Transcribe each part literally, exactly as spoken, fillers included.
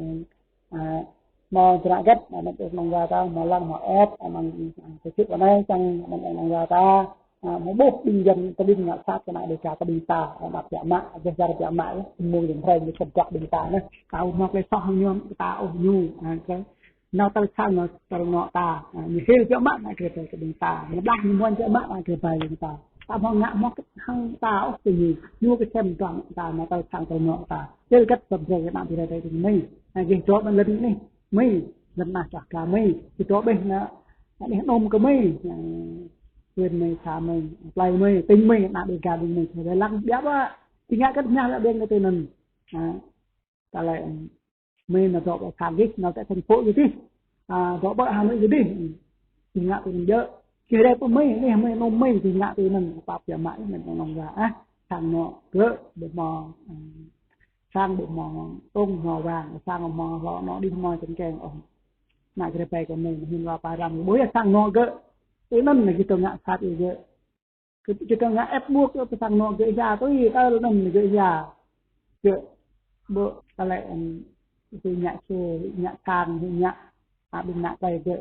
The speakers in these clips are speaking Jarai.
ơ, a, hmâo jrăk gĕt, a, anŭn ƀing nong wa ta, hmâo lăng, hmâo ĕp, a, mơ̆ng, a, tơčut wa anai, čang, a, anŭn ƀing nong wa ta, a, hmâo ƀuh ƀing Yuan tơlin ngă sat kơ ană Đêga kơ ƀing ta, a, ană biă mă, a, jeh čar biă mă, ơ, mơ̆ng ƀing hrơi ñu kơdŏk ƀing ta, anai. Ta ƀu hmâo tơlơi soh hăng ñu, ta ôh ñu, a, kơ, nao tơl sang nao tơl anŏ ta, a, ñu hil biă mă ană Đêga kơ ƀing ta, ñu blah ñu muan biă mă ană Đêga kơ ƀing ta. Ta hmâo ngă hmâo kơ hăng ta ôh kơ ñu, ñu kơsem dŏ ta nao tơl sang tơl anŏ ta. Tơl gĕt pơbrơi kơ ană Đêga kơ ƀing Mi. A, gih dŏ ƀơi lŏn anai, Mi, lŏn anai čah ka Mi, gih dŏ ƀơi anai, anai anŭm kơ Mi, a, quyền Mi, sa Mi, plei Mi, tỉnh Mi, ană Đêga ƀing Mi, čơđai lăng biă ƀă, či ngă kơ tơña lĕ ƀing kơ tui anŭn. A, ta lĕ, Mi nao dŏ ƀơi sang gih, nao tơ thành phố gih dih. A, dŏ ƀơi Hà Nội gih dih. Či ngă tui anŭn djơ̆. Či rai pơ Mi, anai Mi, anŭm Mi, či ngă tui anŭn, pap biă mă, anai ƀing nong wa, a, sang anŏ gơ̆, ƀu hmâo, a, sang ƀu hmâo tông hmâo wang, sang hmâo hlŏ anŏ đih hmâo čơkeng ôh. Ană Đêga kơ ƀing Mi, hin wa pa ram, ƀu yơh sang anŏ gơ̆. Tui anŭn lĕ gih tơ ngă sat ih gơ̆. Kơ, kơ ngă ĕp ƀuh kơ pơ sang anŏ gơ̆ ya, tui tơl anŭn gơ̆ ya. Gơ̆ ƀu tơlơi, em, gơ̆ ngă sô, ngă sang, gơ̆ ngă, a, ƀing ană plei gơ̆.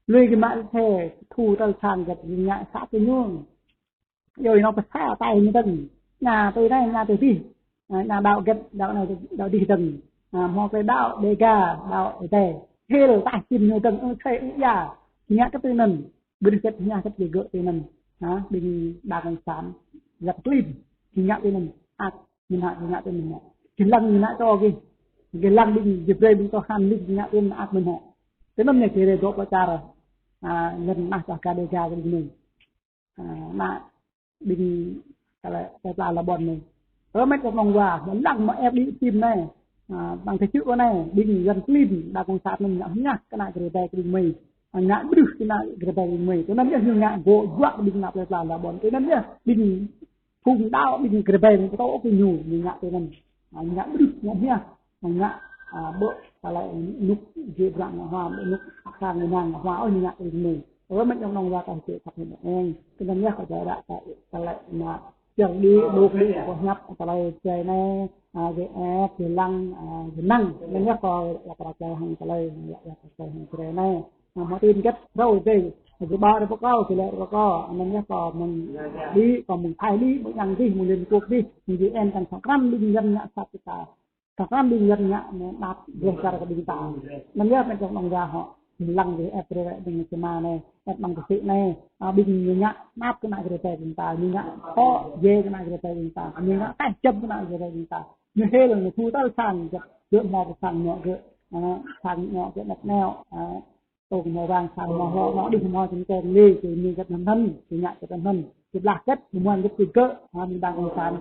Lui gơ̆ mă thê, thu tơl sang gơ̆, gơ̆ ngă sat kơ ñu. Yua anŭn pơsa tai ñu dơ̆ng. Ngă tui anai, ngă tui dih. A, ngă đaŏ gĕt, đaŏ anai, đaŏ dih dơ̆ng. A, hmâo tơlơi đaŏ Đêga, đaŏ Ơi Adai. Hil taih čin ñu dơ̆ng, ơ, thê, ơ, ya. Ngă kơ tui anŭn. Brơi sĭt hña sĭt kơ gơ̆ tui anŭn. Ha, ƀing đảng cộng sản, giặc klin, či ngă tui anŭn, ăt mơ̆n hă, či ngă tui anŭn hă. Či lăng ñu nă čô gih. Či lăng ƀing, či brơi ƀing tơhan ƀing či ngă tui anŭn ăt mơ̆n hă. Tui anŭn ñu či rai dŏ pơ čar, a, lŏn anai čah ka Đêga kơ ƀing Mi. A, ană ƀing, kơ lĕ, kơ pla la ƀôn anai. Ơ, met kơ nong wa, mă lăng mă ĕp đĭ sim anai. A, ƀing tơčut wa anai, ƀing Yuan klin, đảng cộng sản anŭn ngă hña kơ ană Đêga kơ ƀing Mi. A, ngă bruh kơ ană Đêga kơ ƀing Mi. Tui anŭn yơh ñu ngă gŏ juă ƀing ană plei pla la ƀôn. Tui anŭn yơh ƀing Phung đaŏ ƀing Grê Bai ƀing pơtô kơ ñu, ñu ngă tui anŭn. Ñu ngă ƀrưh, ngă hiah, ñu ngă, a, ƀơ̆, tơlơi anŭn, jĕ bruă ngă hua, anŭn, sang ngă nang ngă hua, ôh, ñu ngă tui anŭn. Ơ, mĕt yŏng nong wa kah jĕ khăp hơmĕ eng. Tui anŭn yơh kâo jao ră, tơlơi anŭn, čang đĭ, đôk đĭ, kâo hiăp, tơlơi jai anai, a, jai ĕp, jai lăng, a, jai năng. Anŭn yơh kâo yap ră jai hăng tơlơi, yap, yap ră jai hăng Grê anai. Hmâo tin gĕt râo dêh, jơbâo rơbâo kâo, jơlĕ rơbâo kâo, anŭn yơh kâo mơ̆ng đĭ, kâo mơ̆ng Thái đĭ, mơ̆ng Yang đĭ, mơ̆ng Liên Quốc đĭ, mơ̆ng U N tăng thâo krăn ƀing Yuan ngă sat kơ ta. Thâo krăn ƀing Yuan ngă anai đăp dêh čar kơ ƀing ta. Anŭn yơh mĕt yŏng nong wa hŏ, lăng dêh ĕp brơi ƀing čơma anai, ĕp mơ̆ng kơsĭ anai, a, ƀing ñu ngă đăp kơ ană Grê Bai ƀing ta, ñu ngă khŏ djai kơ ană Grê Bai ƀing ta, ñu ngă taih jăm kơ ană Grê Bai ƀing ta. Ñu hil, ñu thu tơl sang, jăp, jơ̆ hmâo pơ sang ñu gơ̆, a, sang ñu gơ̆ năp neo, a, Tơ kơ hmâo wang sang hmâo hlô, hmâo đih hmâo čem čem lĕ, kơ ñu gĕt anŭn anŭn, kơ ngă gĕt anŭn anŭn. Kơ blah gĕt, kơ mơnuih gĕt kơ gơ̆, ha, ƀing đảng cộng sản,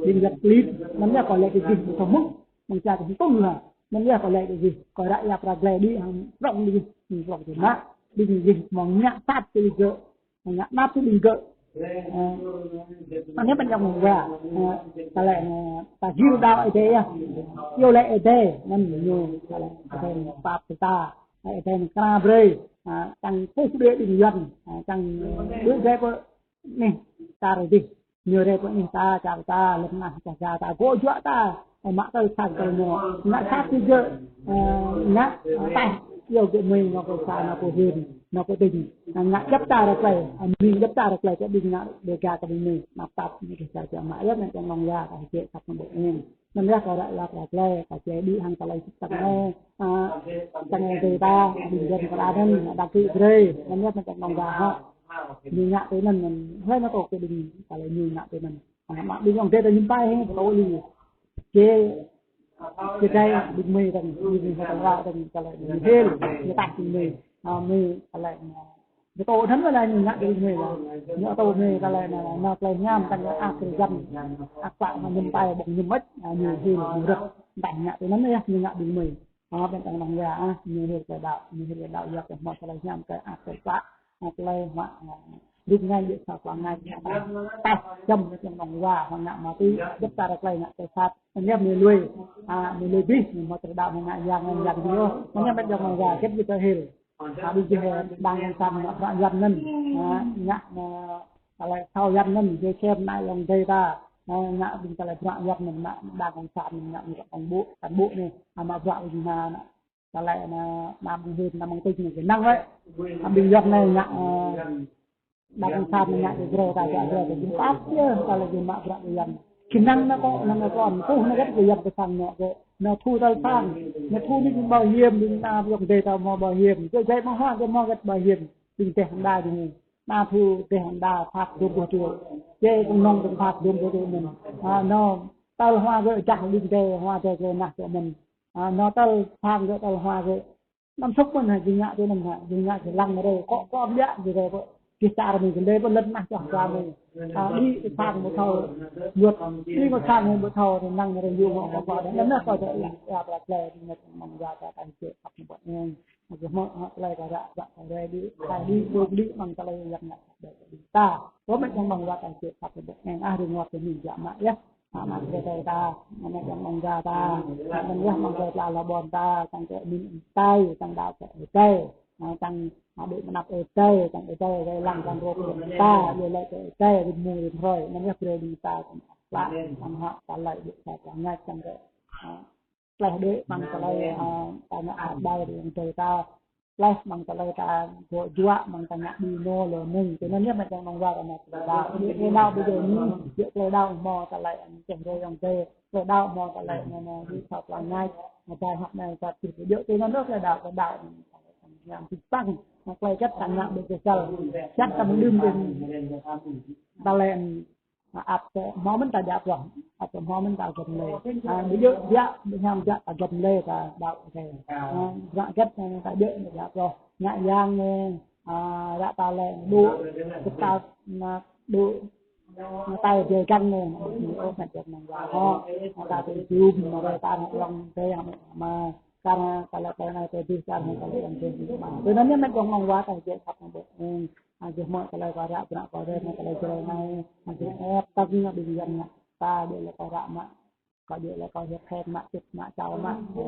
ƀing gĕt klip, anŭn yơh kâo lĕ kơ gih, ƀu thâo mơ̆n, mơ̆ng čar kơ hơtŭl ha. Anŭn yơh kâo lĕ kơ gih, kâo ră yap ră glai đĭ, hăng prŏng đĭ gih, hăng prŏng đĭ mă, ƀing gih hmâo ngă sat kơ gơ̆, ngă mă kơ ƀing gơ̆. Ơ, anai ƀing yŏng wa, ơ, tơlơi, ơ, ta gir đaŏ Ơi Adai yơh. Iâu laĭ Ơi Adai, anŭn ñu, tơlơi, Ơi Adai pap kơ ta. Ơi Adai anŭn kra brơi, a, čang puh đuaĭ ƀing Yuan, a, čang, ơ, đuaĭ brơi pơ anih čar adih. Ñu rai pơ anih ta, čar ta, lŏn tơnah čar ta, gŏ juă ta, ơ, mă tơl sang tơl ñu. Ngă sat kơ gơ̆, ơ, ngă, ơ, taih, iâu gơ̆ mơi, nao pơ să, nao pơ huyện, nao pơ tỉnh. Ngă djŏp ta rơklai, ơ, mĭn djŏp ta rơklai, kơ ƀing ngă Dêga kơ ƀing mơi, nao pap, ñu kơ sa čang mă, yơh, anŭn čang nong wa, kơ jĕ khăp hơmĕ eng. Anŭn yơh kâo ră yap ră glai, kâo jai đĭ hăng tơlơi sĭt tơlơi anai, a, tơlơi dêh ta, ƀing Yuan kơ đa anŭn, đa kơ brơi, anŭn yơh mĕt yŏng nong wa hŏ. Ñu ngă tui anŭn, anŭn, hlơi anŭn kâo kơ ƀing, tơlơi ñu ngă tui anŭn. A, mă ƀing yŏng dêh ta ñŭm pai hĕ, pơtô li. Jĕ, jĕ dai, ƀing mơi dơ̆ng, ƀing mơi hơtang wa dơ̆ng, tơlơi ñu hil, ñu taih ƀing mơi. A, mơi, tơlơi, ñu pơtô anŭn wơ̆t la ñu ngă tui mơi la. Ñu pơtô mơi tơlơi anŭn, anŭn tơlơi hiam, tơlơi ăt kơ jăn, ăt klă mă ñŭm pai ƀơ̆ng ñŭm mĕt, a, ñu hil, ñu rơ̆k. Taih ngă tui anŭn yơh, ñu ngă ƀing mơi. Ơ, ƀing ta nong wa, a, ñu hil tơlơi đaŏ, ñu hil tơlơi đaŏ, yua kơ hmâo tơlơi hiam kơ ăt kơ klă, ăt tơlơi hmâo, a, rŭp ngai, ƀiă sa klă ngai, taih jăm kơ ƀing nong wa, hmâo ngă mă tui, djŏp čar rơklai ngă tơlơi sat. Anŭn yơh mơi lui, a, mơi lui abih, mơi hmâo tơlơi đaŏ, mơi ngă yang, yang dih ôh. Anŭn yơh ƀing nong wa, gĕt gih tơ hil. A, ƀing gih, đảng cộng sản mă bruă Yuan anŭn, a, ngă, a, tơlơi thâo Yuan anŭn, jĕ kơ anai yŏng dêh ta, a, ngă ƀing tơlơi bruă Yuan anŭn, mă đảng cộng sản anŭn, ngă ƀing kông ƀu, kông ƀu anai, a, mă bruă ƀing anai, anai. Tơlơi anai, anăm ƀing hil, anăm ƀing tih anai, kơ năng wơ̆t. A, ƀing Yuan anai ngă, ơ, đảng cộng sản anai ngă kơ Grê ta, kơ Grê ta, ƀing pap yơh, tơlơi ƀing mă bruă kơ Yuan. Kơ năng anai kâo, năng anai kâo, tuh anai gĕt kơ Yuan kơ sang ñu, kơ ñu thu tơl sang, ñu thu anai ƀing bảo hiểm, ƀing ană yŏng dêh ta hmâo bảo hiểm, kơ jai hmâo hua, kơ hmâo gĕt bảo hiểm, ƀing dêh hăng đa ƀing anai. Anai thu dêh hăng đa phat dôm boh tui. Jai kơ nong kơ phat dôm boh tui mơ̆n. A, ñu tơl hua gơ̆ jah ƀing dêh, hua dêh kơ nah kơ mơ̆n. A, ñu tơl sang gơ̆, tơl hua gơ̆. Anăm sŭk mơ̆n hă, jing ngă tui anŭn hă, jing ngă tui lăng rơi, kŏ kŏ biă, jing rơi kŏ. Kơ čar mơi kơ lĕ pơ lŏn tơnah čar mơi. A, đĭ kơ sang ƀu thâo, yuăt, đĭ kơ sang ƀu thâo, tui năng rơi yua mă kŏ kŏ. Anŭn yơh kâo jao yap ră glai, tui anŭn mơ̆ng wa ta kơ jĕ khăp hơmĕ eng. Mă kơ hmâo, hă, tơlơi kâo ră, ră glai đĭ, tơlơi đĭ, pơk đĭ, mơ̆ng tơlơi yang ngă, đĭ ta. Kâo mĕt yŏng nong wa ta kơ jĕ khăp hơmĕ eng, a, rơngot kơ ñu jă mă yơh. A, mă kơ tơlơi ta, mă mĕt yŏng nong wa ta, mă mơ̆n yơh mơ̆ng tơlơi pla la ƀôn ta, čang kơ mĭn Ơi Adai, čang đaŏ kơ Ơi Adai, a, čang, a, đuaĭ mơnăp Ơi Adai, čang Ơi Adai wai lăng, čang rŏk kơ ta, iâu laĭ kơ Ơi Adai, rĭm mông rĭm hrơi, anŭn yơh brơi ƀing ta, čang klă, čang hă, tơlơi đĭ ta, čang ngă, čang kơ, a, tlaih đuaĭ mơ̆ng tơlơi, a, ta ngă hăt ƀai ƀing dêh ta. Tlaih mơ̆ng tơlơi ta gŏ juă, mơ̆ng ta ngă ƀu nô lơ mơ̆ng. Tui anŭn yơh mĕt yŏng nong wa kơ anai tơlơi đaŏ. Ƀu nao ƀu djơ̆ mơ̆n, ƀu tơlơi đaŏ hmâo tơlơi anŭn čeh rơi yŏng dêh. Tơlơi đaŏ hmâo tơlơi anŭn anŭn ƀu thâo tơlơi ngai. Anai ta hăp anai ta čih ƀu djơ̆ tui anŭn yơh tơlơi đaŏ, tơlơi đaŏ. Yang čih păng, tơlơi gĕt ta ngă ƀu kơsel. Sat ta mơ̆ng đưm đưm. Tơlơi ăt hmâo mơ̆n ta djă pioh, ăt hmâo mơ̆n ta găm lĕ. A, ƀu djơ̆ djă, ƀu hiam djă ta găm lĕ ta đaŏ kơ. A, bruă gĕt ta djơ̆ djă pioh. Ngă yang, a, ră ta lĕ đu, kơ ta, na, đu, na ta djơ̆ găng anai, ƀu djơ̆ ôh, mĕt yŏng nong wa hŏ. Ta tui jum, na ta nă lŏng tê, hă, mă, kar ta lĕ tơ anai tơ adih, kar ta lĕ yang tê, mă. Tui anŭn yơh mĕt yŏng nong wa ta jĕ khăp hơmĕ eng. Ơ, yua mơ̆ tơlơi kâo ră, bruă kâo ră, tơlơi Jrai anai, ơ, yua ĕp tơ̆ng ƀing yuăn ngă. Ta djơ̆ lĕ kâo ră mă, kâo djơ̆ lĕ kâo hiăp hĕt mă, čŭt mă, čao mă, ơ,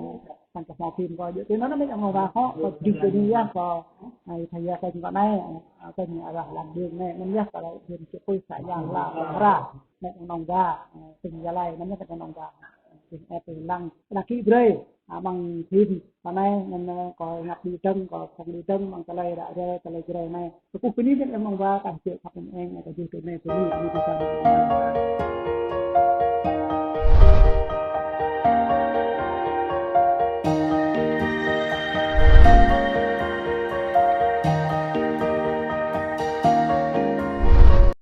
sang kơ hmâo phim kâo djơ̆. Tui anŭn mơ̆n mơ̆ng wa hŏ, kâo jing tui anai yơh kâo, ơ, thâo yơh kơ jing kâo anai, ơ, kơ ñu arah lăm đing anai, anŭn yơh kâo lĕ phim čih pui sa yang la kâo hra, mơ̆n mơ̆ng wa, ơ, tui Gia Lai, anŭn yơh mơ̆n mơ̆ng wa, ơ, jing ĕp tui lăng, đa kĭ brơi, ơ, mơ̆ng phim, kâo anai, anŭn, ơ, kâo ngă đi dơ̆ng, kâo phŏng đi dơ̆ng, mơ̆ng tơlơi ră rơi, tơlơi Jrai anai. Kâo kơkuh bơni mơ̆n mơ̆ng wa, kâo jing khăp mơ̆n eng, kâo jing tui anai bơni, bơni kâo.